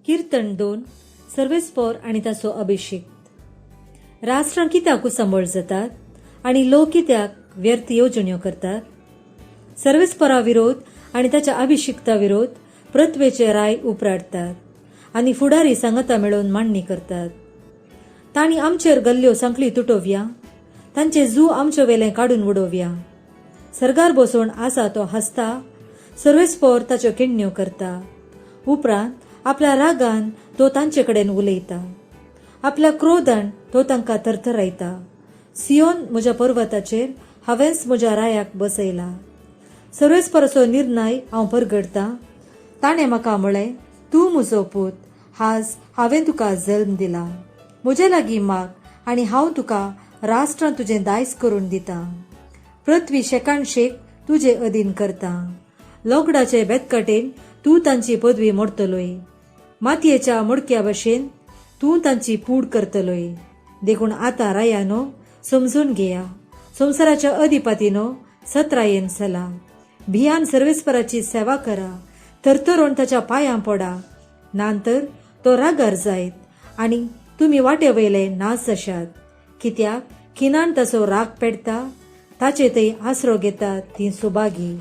किर्तन 2, सर्वेस्पोर आनी ताचो अभिषेक. राष्ट्रां कित्याक उचांबळ जातात आनी लोक कित्याक व्यर्थ येवजण्यो करतात? सर्वेस्पोरा विरोध आनी ताच्या अभिषिक्ता विरोध पृथ्वेचे राय उपराटतात आनी फुडारी सांगता मेळोवन मांडणी करतात. तांणी आमचेर गल्ल्यो सांखळी तुटोवया, तांचे जू आमचे वेलें काडून उडोवया. सर्गार बसून आसा तो हांसता, सर्वेस्पोर ताच्यो किण्ण्यो करता. उपरांत आपल्या रागान तो तांचे कडेन उलयता, आपल्या क्रोधान तो तांकां थरथरायता. सियोन म्हज्या पर्वताचेर हांवेंच म्हज्या रायाक बसयला. सर्वेस्पराचो निर्णय हांव परगटतां. ताणें म्हाका म्हळें, तूं म्हजो पूत, आज हांवें तुका जल्म दिला. म्हजे लागीं माग आनी हांव तुका राष्ट्रां तुजें दायज करून दितां, पृथ्वी शेकान शेक तुजे अधीन करता. लोकडाचे बेतकटेन तूं तांची पदवी मोडतलोय, मातयेच्या मोडक्या भशेन तूं तांची पूड करतलोय. देखून आतां रायानो, समजून घेया, संवसाराच्या अधिपतीनो, सत्रायेन चला. भियान सर्वेस्पराची सेवा करा, थरथरोन ताच्या पांयां पडा, नातर तो रागार जायत आनी तुमी वाटे वयले नाच जाशात, कित्याक खिणान ताचो राग पेडटा. ताचे थंय आसरो घेतात तीं सुभागी.